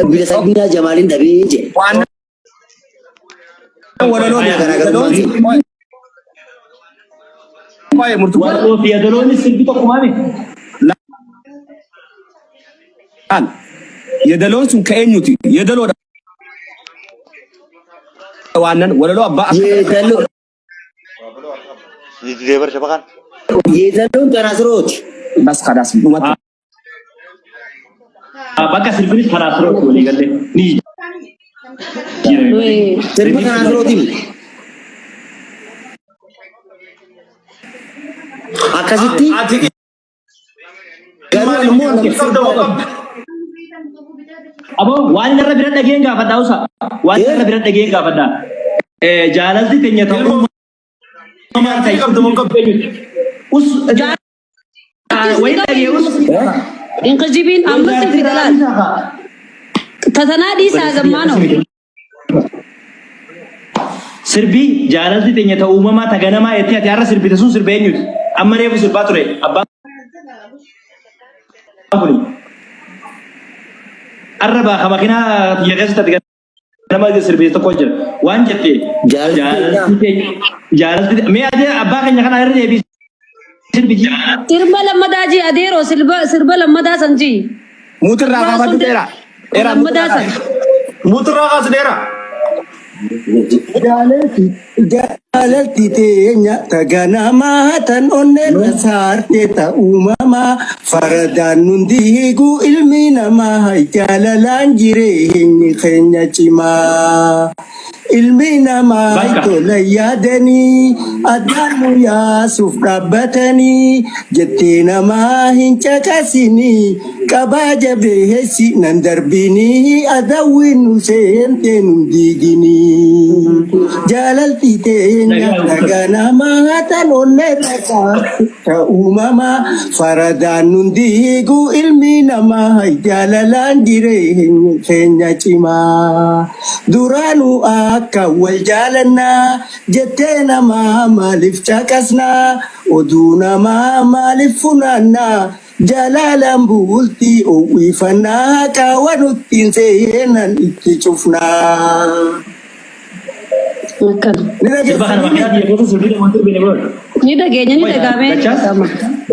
Bila sagnaa Jamaaliin dhabee jedhe. Waan walaloo Kana garummaan si. Qoye murtuu Walaloo fi yadaloonis sirbi tokkumaa miti. Laal. Yadaloon sun ka eenyuti? Yadaloodha. Waanan walaloo abbaa akka Yeedaloo Didee bar shabakan. yeedaloon kanaa sirooti. bas kadaas dhumatti. Bakka sirbinis karaa sirooti walii galee ni jijjiirame malee. Sirba kanaa sirooti. Akkasitti Ati garuu ani immoo nama qabda moo qabda? Aboo waan inni irra bira dhageen gaafadhaa usa. Waan inni irra bira dhageen gaafadhaa. Jaalalti teenya ta'uu maal ta'e? Qabda moo qabda? Us wayi dhagee us. Hin kijibiin amma sirbi dalaal. Tatanaa dhiisaa zammaanoo. Sirbi jaalalti teenya ta'uu uumamaa ta ganamaa jettee ati har'a sirbite sun sirba eenyuti? Amma reefu sirbaa ture abbaan kuni. Har'a baaka makiinaa tiyya keessatti ati ganama sirbite tokko jira. Waan jette Jaalalti jaalalti teenya jaalalti mee ati abbaa keenya kana irra deebii sirbi jii. Sirba lammadaa jii adeeroo sirba sirba lammadaa san jii. Muutirraa kaafadhu dheeraa. Dheeraa Lammadaa muutirraa san. kaafadhu. Muturraa kaas dheeraa. Jaalalti jaalalti teenya taganamaa tan onneerra saarte ta uumamaa faradaan nun diigu ilmi namaa jaalalaan jireenyi keenya cimaa. Ilmi namaa Baay'ee. tola yaadanii addaan nu yaasuuf dhaabbatanii jettee namaa hin caqasinii qabaa jabeessi nan darbinii adawwi nu seentee nun diiginii. Jaalalti teenya dhagaa namaa tan onneerra saarte ta uumamaa faradaan nun diigu ilmi namaa jaalalaan jireenya keenya cimaa. Duraanuu akka wal jaalannaa jettee namaa maaliif caqasnaa oduu namaa maaliif funaannaa jaalalaan bultii oowwifannaa qaawa nuttiin seenan itti cufnaa. Akkana. Ni Sirba kana dhageessanii makiinaa tiyya keessa sirbite waan sirbine booda. Ni dhageenya ni dhagaamee ni Dachaas dhagama.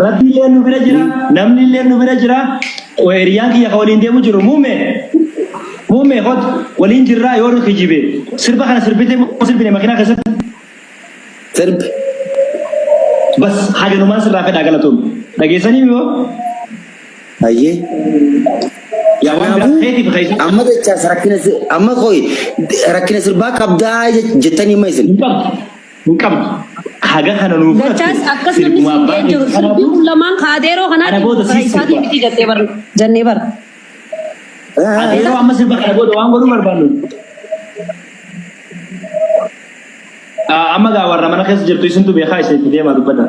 Rabbi illee nu bira jira, namni illee nu bira jira. Hiriyaan kiyya ka waliin deemu jiru muummee muummee hot waliin jirraa yoo nu kijibe sirba kana sirbite moo sirbine makiinaa keessatti Sirbi. bas haganumaan sirraa fedhaa galatoom. Dhageessanii yoo Hayyee. yaa waan biraa Kanaafuu keetiif keessa amma jechaas rakkina amma qoy rakkina sirbaa qabdaa jettanii hima isin. hin qabdu hin qabdu. Haga kana nuu fudhatte Dachaas akkas namni sirbuma siin abbaa jee jiru keenya sirbi kanaatu kun lamaan kaadeeroo kana kanaatiin booda karaa siis isaatii sirba. miti jettee bar jennee bar. Adeeroo amma sirba kana booda waan godhuu barbaannu. Amma gaa warra mana keessa jirtu isintu beekaa isin itti deemaa dubbadha.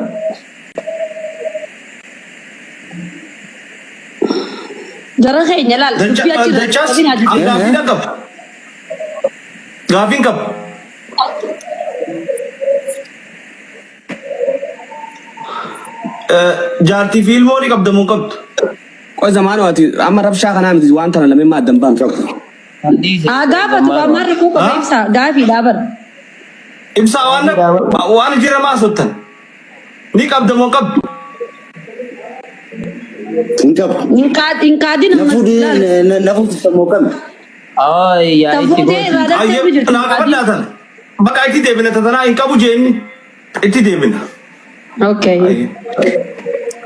Jara keenya laal dubbii achi irratti Dachaas qabinaa an jijjiirra. gaaffii nan qaba. Gaaffiin qaba. Jaartii fi ilmoo ni qabda moo hin qabdu? Qoy zamaanoo ati amma rabshaa kanaa miti waan tana lameen maa addan baanu. Haa gaafatu ammaan rifuu qaba ibsaa gaafiidhaa bar. Ibsaa waan waan jira maa sottan. Ni qabda moo hin qabdu? Hin qabu. Hin kaadin Na ammas fuudhii laal. na fuudhisa moo kami? Ay, yaa Tan itti fuutee gooti. irraa Ayyee darteetu jirti naa hin kaadin. qabadhaa tana. Bakka itti deebina tatanaa hin qabu jeenni. Itti deebina. Okay. Ayyee.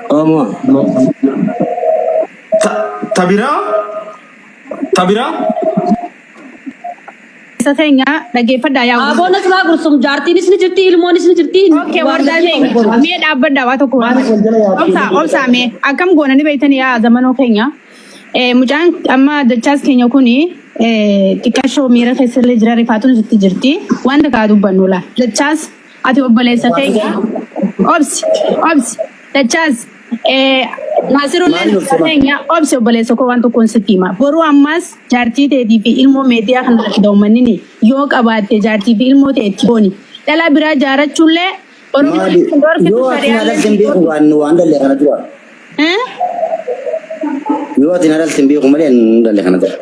Oomoo. Ta biraa ta biraa Isa keenya dhaggeeffadhaa yaa Aboon asirraa gursum jaartiinis ni jirti ilmoonis ni jirti. Okay, Waan wardaa lachuu keenya boru. mee dhaabbadhaa waa tokko obsaa obsaa mee akkam goona ni beektanii yaa zamanoo keenya mucaan amma dachaas keenya kuni xiqqashoo miira keessallee jira rifaatuun sitti jirti wanta kaa dubbannu laa dachaas ati obboleessa keenya obsi obsi dachaas Naasirulleen Maaliin abbaa obsama? keenya obsi obboleessa koo waan tokkoon sitti hima. Boruu ammas jaartii teetii fi ilmoo meediyaa kana irratti uummanni yoo qabaatte jaartii fi ilmoo tee itti booni. Dhalaa biraa jaarachuullee Oromoon Maali? hin dhorkitu Yoo ati na shari'aan dhalte hin beeku waan waan dhalle kana dura. Eh? Yoo ati na dhalte hin beeku malee hin dhalle kana dura.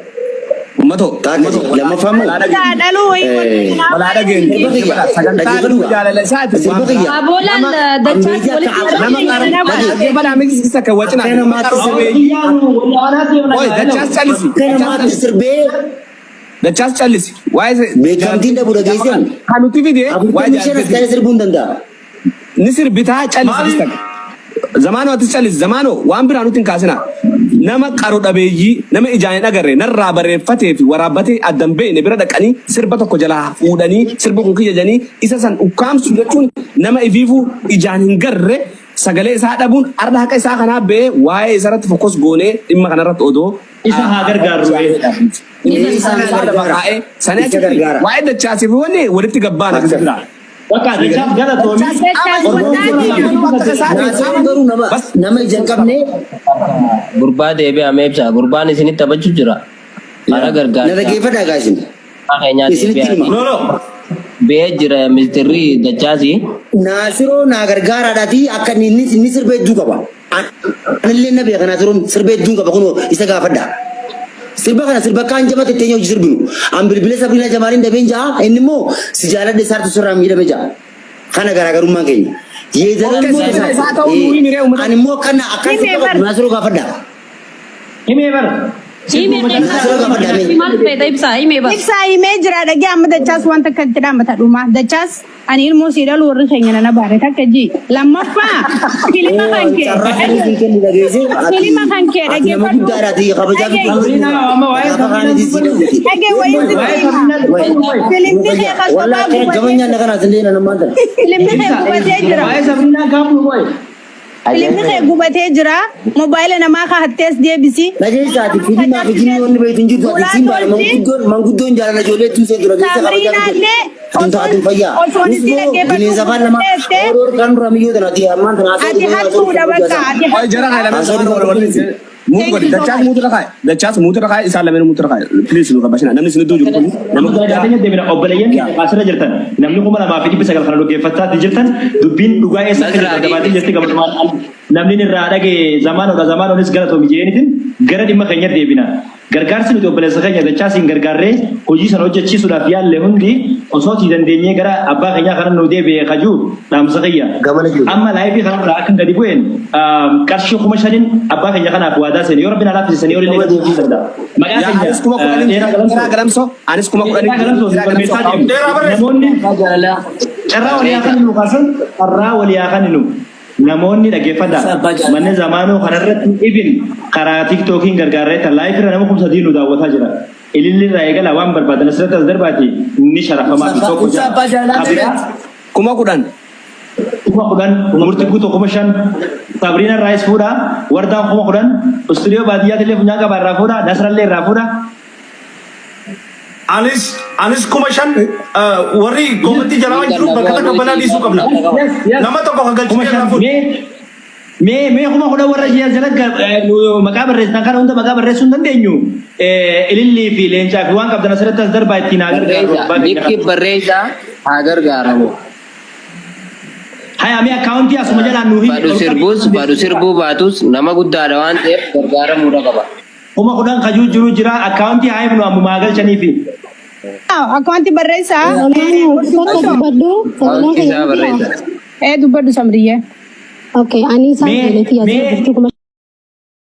Uummatoo. Taakka lammaffaa immoo Isaa dhaluu wayii Walaa dhageenye. Sirba kiyya. Sagantaan Dhaggeeffadhu. jaalala isaati. Sirba kiyya. Aboolaan dachaas walitti Nama dhaggeeffadhaa miti akka wacina. Akka namaatti sirbee. Oi dachaas callisi. Akka namaatti sirbee Dachaas callisi. Waa'ee beekamtiin dhabu dhageessan. Kan nuti fide waa'ee 45 as ta'ee sirbuu hin danda'a. Ni sirbitaa callisi takka. Zamaanoo atis callisi. Zamaanoo waan biraa nuti hin kaasina. Nama qaro dhabeeyyii nama ijaan hin agarre narraa barreeffatee fi waraabbatee addan beekne bira dhaqanii sirba tokko jalaa fuudhanii sirba kun kiyya jedhanii isa san ukkaamsu jechuun nama ifiifuu ijaan hin garre sagalee isaa dhabuun arda haqa isaa kanaa ba'ee waa'ee isarratti focus goonee dhimma kanarratti odoo Isa haa gargaarru. Isa gargaara. Sanii Isa achitti gargaara. waa'ee dachaasii fi wanni walitti gabbaan akkasi jira. Bakka dachaas galatoomi. Dachaas wallaahi. Naasiroon garuu nama nama ija hin qabne Gurbaa deebi'amee ibsa. Gurbaan isinitti taphachuu jira. Karaa na gargaarsa. dhaggeeffadhaa gaasin. Keenyaa Isinitti deebi'aa. hima. No, no. Ba'ee jira mistirri dachaasi. Naasiroo naa gargaaraadhaati akka inni inni sirba hedduu qaba. Anillee na beeka Naasiroon sirba hedduu qaba kunoo isa gaafadha. Sirba kana sirba kaan jabate teenya hojii sirbinu. An bilbila Sabriina Jamaaliin dhabeen ja'a inni immoo si jaaladhe isaartu sirraa miidhame ja'a. Kana garaagarummaan keenya. Yeedalaan immoo Sirba isaa ta'uu nuu himi ree uummata. Ani immoo akkana akkan Himee sirba bar. qabu Naasiroo gaafadha. Himee bara. Himee Naasiroo gaafadha mee. maal feeta ibsaa himee bara. Ibsaa himee jira dhagee amma dachaas wanta akka itti dhaammata dhuma. Dachaas ani ilmoo sii dhalu warri keenya nana baare takka ji. Lammaffaa filima kan kee. Carraa kan isin kennu dhageesse. Filima kan kee Ati nama dhaggeeffadhu. guddaadhaati kabajaa fi Sabriina amma waa'ee gaafa kaanitti si dhabuuti. Dhagee wayii sitti hima. Filimni kee kan Wallaahi sobaa akkana gama gubatee nyaanna kanaas illee nan ammaan tana. Filimni kee gubatee jira. Waa'ee Sabriinaa gaafa waa'ee. Filimni kee gubatee jira. Mobaayila namaa kaa'attees deebisi. Dhageessaati filimaa fi jinnii wanni beektu hin jirtu ati siin baala manguddoon manguddoon jaalala ijoollee ittiin seentu dhageessa kabajaa Sabriinaa illee Tun taatun fayyaa. osoon isin dhaggeeffatu Bineensa afaan namaa teessee Oroor kan dura miyyoo tanaati ammaan tana ati hattuudha bakka ati Oi jara kana lameen Haasawaa wal wal Mute godhi. Dachaas mute irra kaa'i. Dachaas mute irra kaa'i. Isaan lameen mute irra kaa'i. Please nu qabashina. Namni isin iddoo jiru kun nama Nama guddaa. dalagaa deemina obboleeyyan keenya asirra jirtan namni 2900 kana dhaggeeffataa jirtan dubbiin dhugaa eessa akka jirtu gabaatee jirti gabaabaan namni irraa dhage zamaanodha zamaanonis galatoomi jeenitin gara dhimma keenya deebina. Gargaarsi nuti obboleessa keenya dachaasiin gargaarree hojii sana hojjechiisuudhaaf yaalle hundi osoo tii dandeenyee gara abbaa keenyaa kana nu deebi'ee kajuu dhaamsa kiyya. Gamana jiru. Amma live kanarraa akka gadi bu'een qarshii 5,000 abbaa keenya kanaaf waadaa seene yoo rabbiin alaaf sanii olillee galchuu danda'a. Maqaa Yaa keenya anis 10,000 dheeraa dheeraa galamsoo. galamsoo. Anis 10,000 Dheeraa galamsoo dheeraa galamsoo. barreessaa deemu. Dheeraa barreessa. Namoonni carraa walii haa kennu kaasan carraa walii haa kennu. Namoonni dhaggeeffadha. Manni zamaanoo kanarratti ibin karaa tiktookiin gargaarree tan live irra nama 3,000 nu daawwataa jira. Ililli irraa eegala waan barbaadan asirratti as darbaati ni sharafamaa fi tokko jira. Kabiraa 10,000. 10,000 murtii guutuu 5,000 Sabriina irraayis fuudha wardaan 10,000 istuudiyoo baadiyyaatti illee funyaan qaba irraa fuudha Nasrallee irraa fuudha. Anis 5,000 warri comment jalaa waan jiru bakka takka balaa dhiisuu qabna. Nama tokko kan Kuma galchitee irraa shan fuudhu. mee mee mee 10,000 warra ishee jala maqaa barreessan kana hunda maqaa barreessuu hin dandeenyu. Ilillii fi leencaa fi waan qabdan asirratti as darbaa ittiin haa gargaaru. Barreessa. Bikki barreessaa haa gargaaramu. Haya mee akkaawuntii asuma jalaan nuu himi. Fadhu sirbus fadhu sirbuu baatus nama guddaadha waan ta'eef gargaaramuudha qaba. 10,000 kajuu jiru jira akkaawuntii haa himnu ammumaa galchaniifi. Akkaawuntii barreessaa. Takka dubbadhu. Akkaawuntii isaa barreessa. Dubbadhu Samriyyee. Okay, ani isaan Mee beeletii mee as jirtu kuma